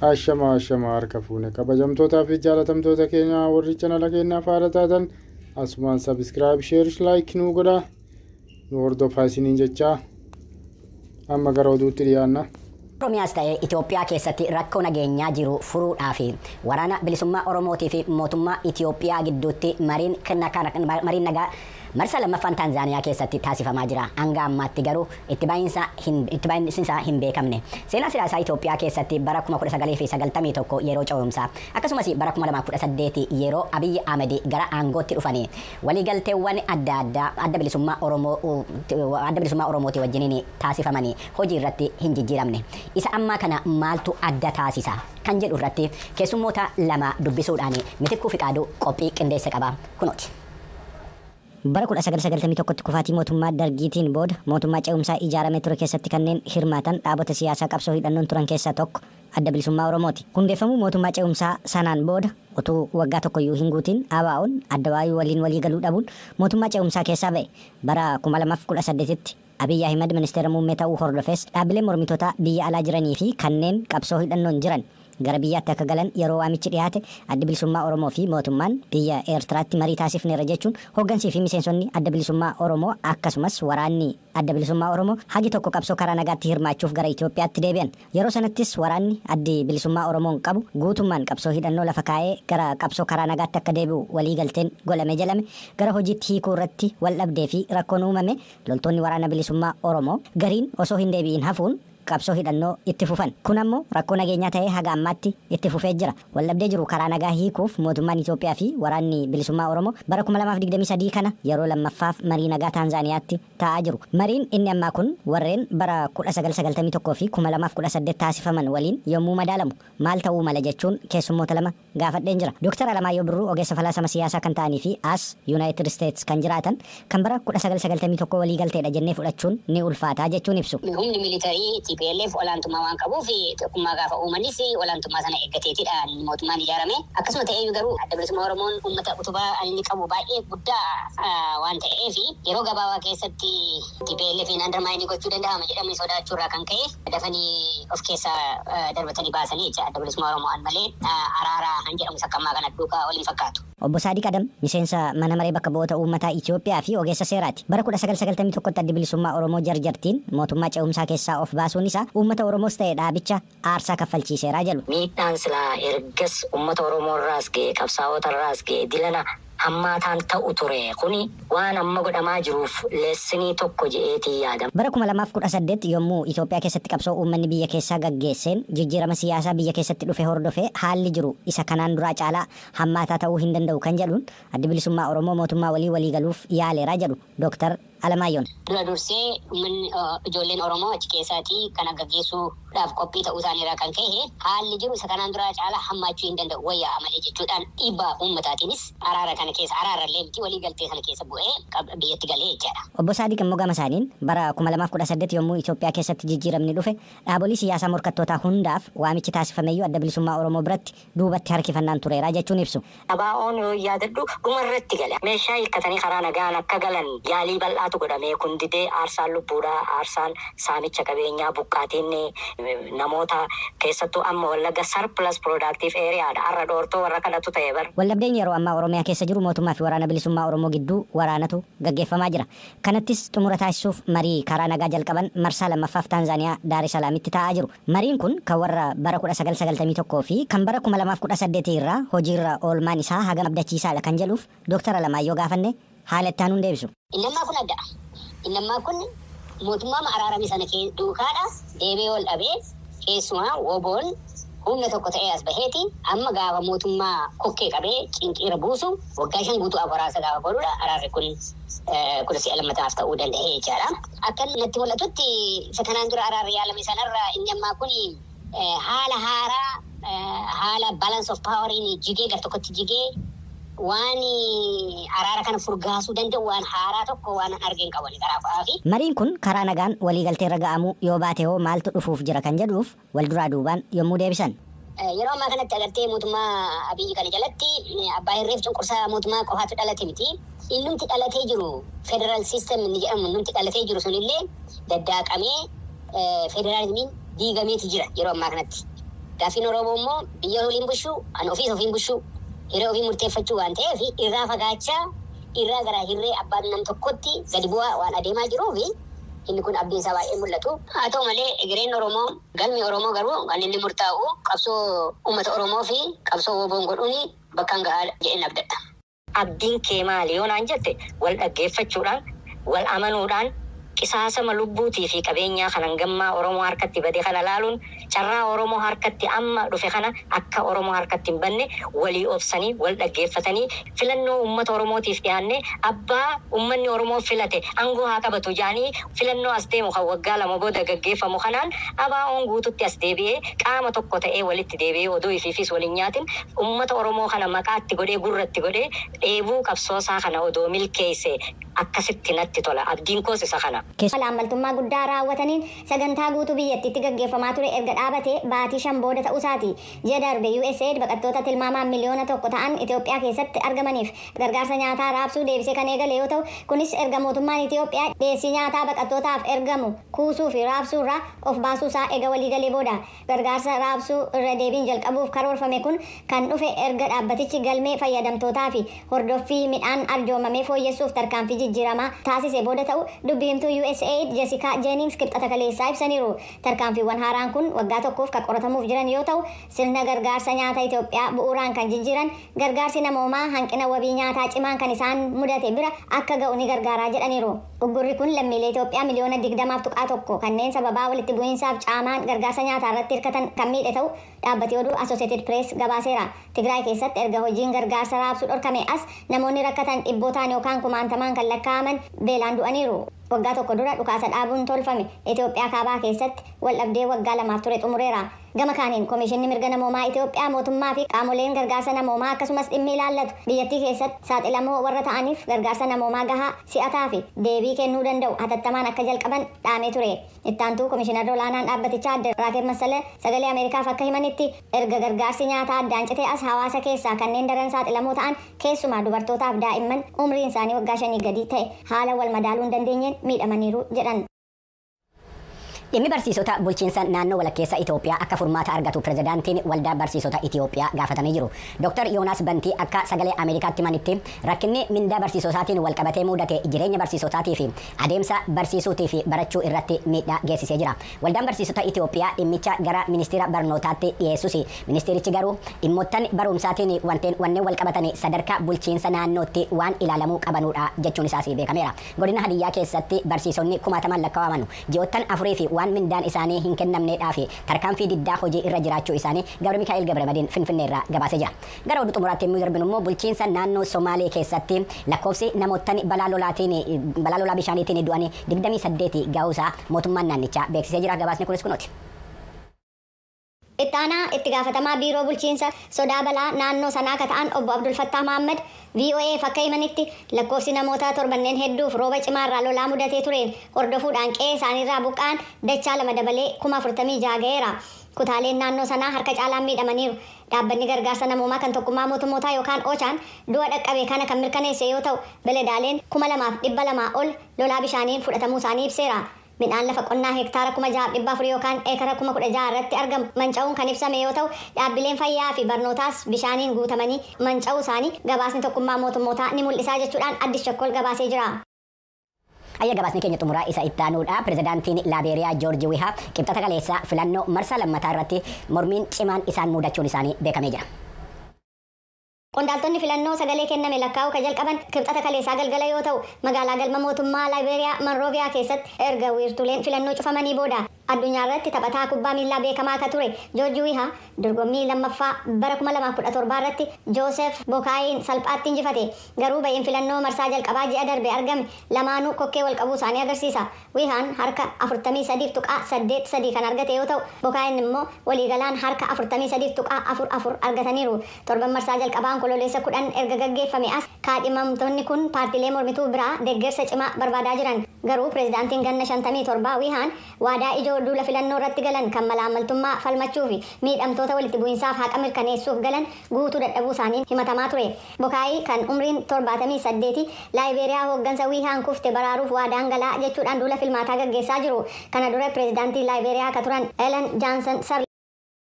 Ashama ashama harka fuune kabajamtootaa fi jaalatamtoota keenya warri channel keenyaaf haala taatan asumaan subscribe, share, like nu godhaa, nu hordofaa isiniin jechaa amma gara oduutti dhiyaanna. Oromiyaas ta'ee Itoophiyaa keessatti rakkoo nageenyaa jiru furuudhaaf waraana bilisummaa Oromootii fi mootummaa Itoophiyaa gidduutti mariin nagaa marsa lammaffaan Taanzaaniyaa keessatti taasifamaa jira. Hanga ammaatti garuu itti baay'insa hin beekamne. Seenaa siyaasaa Itoophiyaa keessatti bara 1991 yeroo ce'umsaa akkasumas bara 2018 yeroo Abiyyi Ahmed gara aangootti dhufanii waliigalteewwan adda addaa adda bilisummaa Oromootii wajjiniin taasifamanii hojii irratti hin jijjiiramne. Isa ammaa kana maaltu adda taasisa kan jedhu irratti keessummoota lama dubbisuudhaan Mitikkuu Fiqaaduu qophii qindeesse qaba. Kunooti. Bara 1991 kufaatii mootummaa Dargiitiin booda mootummaa ce'umsaa ijaarame ture keessatti kanneen hirmaatan dhaabota siyaasaa qabsoo hidhannoon turan keessaa tokko adda bilisummaa Oromooti. Hundeeffamuu mootummaa ce'umsaa sanaan booda utuu waggaa tokkoyyuu hin guutin ABO'n adda waayuu waliin walii galuu dhabuun mootummaa ce'umsaa keessaa ba'e. Bara 2018tti Abiyyi Ahmed ministeera muummee ta'uu hordofes dhaabbileen mormitootaa biyya alaa jiranii fi kanneen qabsoo hidhannoon jiran gara biyyaatti akka galan yeroo waamichi dhiyaate adda bilisummaa Oromoo fi mootummaan biyya Eertiraatti marii taasifneera jechuun hooggansii fi miseensonni adda bilisummaa Oromoo akkasumas waraanni adda bilisummaa Oromoo hagi tokko qabsoo karaa nagaatti hirmaachuuf gara Itoophiyaatti deebi'an. Yeroo sanattis waraanni addi bilisummaa Oromoon qabu guutummaan qabsoo hidhannoo lafa kaa'ee gara qabsoo karaa nagaatti akka deebi'u walii galteen godhame jedhame gara hojiitti hiikuu irratti wal dhabdee fi rakkoon uumame loltoonni waraana bilisummaa Oromoo gariin osoo hin deebi'in hafuun qabsoo hidhannoo itti fufan. Kun ammoo rakkoo nageenyaa ta'ee haga ammaatti itti fufee jira. Waldhabdee jiru karaa nagaa hiikuuf mootummaan Itoophiyaa fi waraanni bilisummaa Oromoo bara 2023 kana yeroo lammaffaaf marii nagaa Taanzaaniyaatti taa'aa jiru. Mariin inni ammaa kun warreen bara 1991 fi 2018 taasifaman waliin yommuu madaalamu maal ta'uu mala jechuun keessummoota lama gaafadheen jira. Dr. Alamaayyoo Birruu ogeessa falaasama siyaasaa kan ta'anii fi as United States kan jiraatan kan bara 1991 walii galteedha jennee fudhachuun ni ulfaataa jechuun ibsu. Humni militarii TPLF olaantummaa waan qabuuf tokkummaa gaafa uumanis olaantummaa sana eeggateetidha mootummaan ijaarame. Akkasuma ta'ee garuu adda bilisummaa Oromoon uummata utubaa inni qabu baay'ee guddaa waan ta'eef yeroo gabaabaa keessatti TPLF undermine gochuu danda'ama jedhamanii sodaachuurraa kan ka'e dafanii of keessaa darbatanii baasanii jecha adda bilisummaa Oromoon malee araaraa han jedhamu sakkammaa kana duukaa waliin fakkaatu. Obbo Saadiq Adam miseensa mana maree bakka bu'oota uummataa Itoophiyaa fi ogeessa seeraati. Bara 1991 adda bilisummaa Oromoo jarjartiin mootummaa ce'umsaa keessaa of baasuun isaa uummata Oromoos ta'e dhaabicha aarsaa kaffalchiiseeraa jedhu. Miidhaan silaa ergas uummata Oromoo irraas ga'e qabsaa'ota irraas ga'e dilana hammaataan ta'u ture kuni waan amma godhamaa jiruuf leessinii tokko je'eetii yaadama. Bara 2018 yommuu Itoophiyaa keessatti qabsoo uummanni biyya keessaa gaggeesseen jijjiirama siyaasaa biyya keessatti dhufe hordofee haalli jiru isa kanaan duraa caalaa hammaataa ta'uu hin danda'u kan jedhuun adda bilisummaa Oromoo mootummaa walii walii galuuf yaaleeraa jedhu Dr. Alamaayyoon. Dura dursee uummanni ijoolleen Oromoo achi keessaatii kana gaggeessuudhaaf qophii ta'uu isaaniirraa kan ka'e haalli jiru isa kanaan duraa caalaa hammaachuu hin danda'u wayyaa malee jechuudhaan dhiibbaa uummataatiinis araara kana keessa araarallee miti walii galtee sana keessa bu'ee biyyatti galee jechaadha. Obbo Saadiq immoo gama isaaniin bara 2018 yommuu Itoophiyaa keessatti jijjiiramni dhufe dhaabolee siyaasaa morkattootaa hundaaf waamichi taasifameyyuu adda bilisummaa Oromoo biratti duubatti harkifannaan tureera jechuun ibsu. ABO'n yoo yaadadhu dhumarratti gale meeshaa hiikkatanii karaa nagaan akka galan yaalii bal'aatu godhamee kun didee aarsaan lubbuudhaa aarsaan saamicha qabeenyaa buqqaatiin namoota keessattuu amma Wallagga surplus productive areaadha har'a dhoortoo warra kanatu ta'e bar. Waldhabdeen yeroo ammaa Oromiyaa keessa jiru mootummaa fi waraana bilisummaa Oromoo gidduu waraanatu gaggeeffamaa jira. Kanattis xumura taasisuuf marii karaa nagaa jalqaban marsaa lammaffaaf Taanzaaniyaa Daar es Salaamitti taa'aa jiru. Mariin kun kan warra bara 1991 fi kan bara 2018 irraa hojiirra oolmaan isaa hagam abdachiisaadha kan jedhuuf Dr. Alamaayyoo gaafanne haala itti aanuun deebisu. Inni ammaa kun adda. Inni ammaa kun mootummaa araarame sana duukaadha deebee ol dhabee keessumaa woboon humna tokko ta'ee as baheeti amma gaafa mootummaa kokkee qabee cinqiira buusu waggaa 5 guutuu aforaasa gaafa godhudha araarri kun kudha si'a lammataaf ta'uu danda'e jechaadha. Akka natti mul'atutti isa kanaan dura araarri yaalame sanarra inni ammaa kun haala haaraa haala balance of poweriin jigee gar tokkotti jigee waan araara kana furgaasuu danda'u waan haaraa tokko waan argeen qaban karaa fa'aa. Mariin kun karaa nagaan waliigaltee irra ga'amuu yoo baate hoo maaltu dhufuuf jira kan jedhuuf wal duraa duubaan yommuu deebisan. Yeroo ammaa kanatti agartee mootummaa Abiyyi kana jalatti abbaa hirreef cunqursaa mootummaa qofaatu dhalate miti. Innumti dhalatee jiru federal system inni jedhamu innumti dhalatee jiru sunillee daddaaqamee federaalizimiin diigameeti jira yeroo ammaa kanatti. Gaaffiin Oromoo immoo biyya waliin bulchuu, kan ofiis ofiin bulchuu, hiree ofii murteeffachuu waan ta'eef irraa fagaachaa irraa gara hirree abbaan nam tokkotti gadi bu'aa waan adeemaa jiruufi inni kun abdiin isaa baay'ee mul'atu. Haa ta'u malee egereen Oromoo galmi Oromoo garuu kan inni murtaa'u qabsoo uummata Oromoo fi qabsoo woboon godhuun bakkaan gahaa jedheen abdadha. Abdiin kee maali yoo naan jette wal dhaggeeffachuudhaan wal amanuudhaan qisaasama lubbuutii fi qabeenyaa kanan gammaa Oromoo harkatti bade kana laaluun carraa Oromoo harkatti amma dhufe kana akka Oromoo harkatti hin banne walii obsanii wal dhaggeeffatanii filannoo uummata Oromootiif dhiyaanne abbaa uummanni Oromoo filate aangoo haa qabatu jaanii filannoo as deemu kan waggaa 2 booda gaggeeffamu kanaan ABO'n guututti as deebi'ee qaama tokko ta'ee walitti deebi'ee oduu ifiifis waliin nyaatin uummata Oromoo kana maqaatti godhee gurratti godhee dheebuu qabsoosaa kana odoo milkeesse akkasitti natti tola. Abdiin koos isa kana. Malaammaltummaa guddaa raawwataniin sagantaa guutuu biyyattiitti gaggeeffamaa ture erga dhaabatee baatii 5 booda ta'uu isaati. Ji'a darbe USAID baqattoota tilmaamaan miliyoona 1 ta'an Itoophiyaa keessatti argamaniif gargaarsa nyaataa raabsuu deebisee kan eegale yoo ta'u, kunis erga mootummaan Itoophiyaa dhiyeessii nyaataa baqattootaaf ergamu kuusuu fi raabsuu irraa of baasuu isaa eega waliigalee booda. Gargaarsa raabsuu irra deebiin jalqabuuf karoorfame kun kan dhufe erga dhaabbatichi galmee fayyadamtootaa fi hordoffii midhaan arjoomamee fooyyessuuf tarkaanfii jijjiiramaa taasise booda ta'u dubbi himtuu USAID Jessica Jennings kibxata kaleessaa ibsaniiru. Tarkaanfiiwwan haaraan kun waggaa tokkoof kan qoratamuuf jiran yoo ta'u, sirna gargaarsa nyaata Itoophiyaa bu'uuraan kan jijjiiran gargaarsi namoomaa hanqina wabii nyaataa cimaan kan isaan mudate bira akka ga'u ni gargaaraa jedhaniiru. Uggurri kun lammiilee Itoophiyaa miliyoona 20.1 kanneen sababaa walitti bu'iinsaaf caamaan gargaarsa nyaataa irratti hirkatan kan miidhe ta'u dhaabbati oduu Associated Press gabaaseera. Tigraay keessatti erga hojiin gargaarsa raabsuu dhorkame as namoonni rakkatan dhibbootaan yookaan kumaantamaan kan lakkaa'aman beelaan du'aniiru. Waggaa tokko dura dhukaasa dhaabuun tolfame Itoophiyaa kaabaa keessatti wal dhabdee waggaa 2 ture xumureera. Gama kaaniin Komishinni Mirga Namoomaa Itoophiyaa mootummaa fi qaamoleen gargaarsa namoomaa akkasumas dhimmi ilaallatu biyyattii keessatti saaxilamoo warra ta'aniif gargaarsa namoomaa gahaa si'ataa fi deebii kennuu danda'u hatattamaan akka jalqaban dhaamee ture. Ittaantuu Komishinarri Olaanaan dhaabbatichaa Adde Raakeb Massala sagalee Ameerikaaf akka himanitti erga gargaarsi nyaataa addaan citee as hawaasa keessaa kanneen daran saaxilamoo ta'an keessumaa dubartootaaf daa'imman umriin isaanii waggaa 5 gadi ta'e haala wal madaaluu hin dandeenyeen miidhamaniiru jedhan. Dhimmi barsiisota bulchiinsa naannoo walakkeessa Itoophiyaa akka furmaata argatu pirezidaantiin waldaa barsiisota Itoophiyaa gaafatamee jiru. Dr. Yoonaas Bantii akka sagalee Ameerikaatti himanitti rakkinni mindaa barsiisotaatiin walqabatee mudate jireenya barsiisotaatii fi adeemsa barsiisuutii fi barachuu irratti miidhaa geessisee jira. Waldaan barsiisota Itoophiyaa dhimmicha gara ministeera barnootaatti dhiyeessus. Ministeerichi garuu dhimmoottan barumsaatiin wanneen walqabatan sadarkaa bulchiinsa naannootti waan ilaalamuu qabanudha jechuun isaas beekameera. Godina Hadiyyaa keessatti barsiisonni kumaataman lakkaa'aman ji'oottan 4 fi waan mindaan isaanii hin kennamneedhaa fi tarkaanfii diddaa hojii irra jiraachuu isaanii Gabra Mikaa'el Gabramadiin Finfinnee irraa gabaasee jira. Gara oduu xumuraatti immoo darbinu immoo bulchiinsa naannoo Somaalee keessatti lakkoofsi namoottan balaa lolaa bishaaniitiin du'anii 28 gahuusaa mootummaan naannichaa beeksisee jira. Gabaasni kunis kunuuti. Ittaanaa itti gaafatamaa biiroo bulchiinsa sodaa balaa naannoo sanaa akka ta'an obbo Abdul Fattah Mahammad VOA akka himanitti lakkoofsi namoota torbanneen hedduuf rooba cimaarraa lolaa mudatee tureen hordofuudhaan qe'ee isaaniirraa buqqa'an dachaa 2 dabalee 46,000 ga'eera. Kutaaleen naannoo sanaa harka caalaan miidhamaniiru. Dhaabbanni gargaarsa namoomaa kan tokkummaa mootummootaa yookaan OCHA'n du'a dhaqqabe kana kan mirkaneesse yoo ta'u beledaaleen 2,200 ol lolaa bishaaniin fudhatamuu isaanii ibseera. Midhaan lafa qonnaa hektaara 6,400 yookaan eekara 16,000 irratti argamu manca'uun kan ibsame yoo ta'u dhaabbileen fayyaa fi barnootaas bishaaniin guutamanii manca'uu isaanii gabaasni tokkummaa mootummootaa ni mul'isaa jechuudhaan Addis Chakkol gabaasee jira. Ayya gabaasni keenya xumuraa isa ittaanuudha. Pirezidaantiin Laabeeriyaa Joorji Wihaa qibxata kaleessaa filannoo marsaa lammataa irratti mormiin cimaan isaan mudachuun isaanii beekamee jira. Qondaaltonni filannoo sagalee kenname lakkaa'uu kan jalqaban kibxata kaleessaa galgala yoo ta'u magaalaa galma mootummaa Laabeeriyaa Monrooviyaa keessatti erga wiirtuleen filannoo cufamanii booda addunyaa irratti taphataa kubbaa miillaa beekamaa akka ture Joorji Wihaa dorgommii lammaffaa bara 2017 irratti Joosef Bokaayiin salphaatti injifate. Garuu ba'iin filannoo marsaa jalqabaa ji'a darbe argame lamaanuu kokkee wal qabuu isaanii agarsiisa. Wihaan harka 43.83 kan argate yoo ta'u Bokaayiin immoo waliigalaan harka 43.44 argataniiru. Torban marsaa jalqabaa onkololeessa 10 erga gaggeeffame as kaadhimamtoonni kun paartiilee mormituu biraa deeggarsa cimaa barbaadaa jiran. Garuu pirezidaantiin ganna 57 Wihaan waadaa ijoo duula filannoo irratti galan kan malaamaltummaa falmachuu fi miidhamtoota walitti bu'iinsaaf haqa mirkaneessuuf galan guutuu dadhabuu isaaniin himatamaa ture. Bokaayii kan umriin 78 Laayibeeriyaa hooggansa Wihaan kufte baraaruuf waadaan galaa jechuudhaan duula filmaataa gaggeessaa jiru. Kana dura pirezidaantii Laayibeeriyaa akka turan Ellen Johnson Sirleaf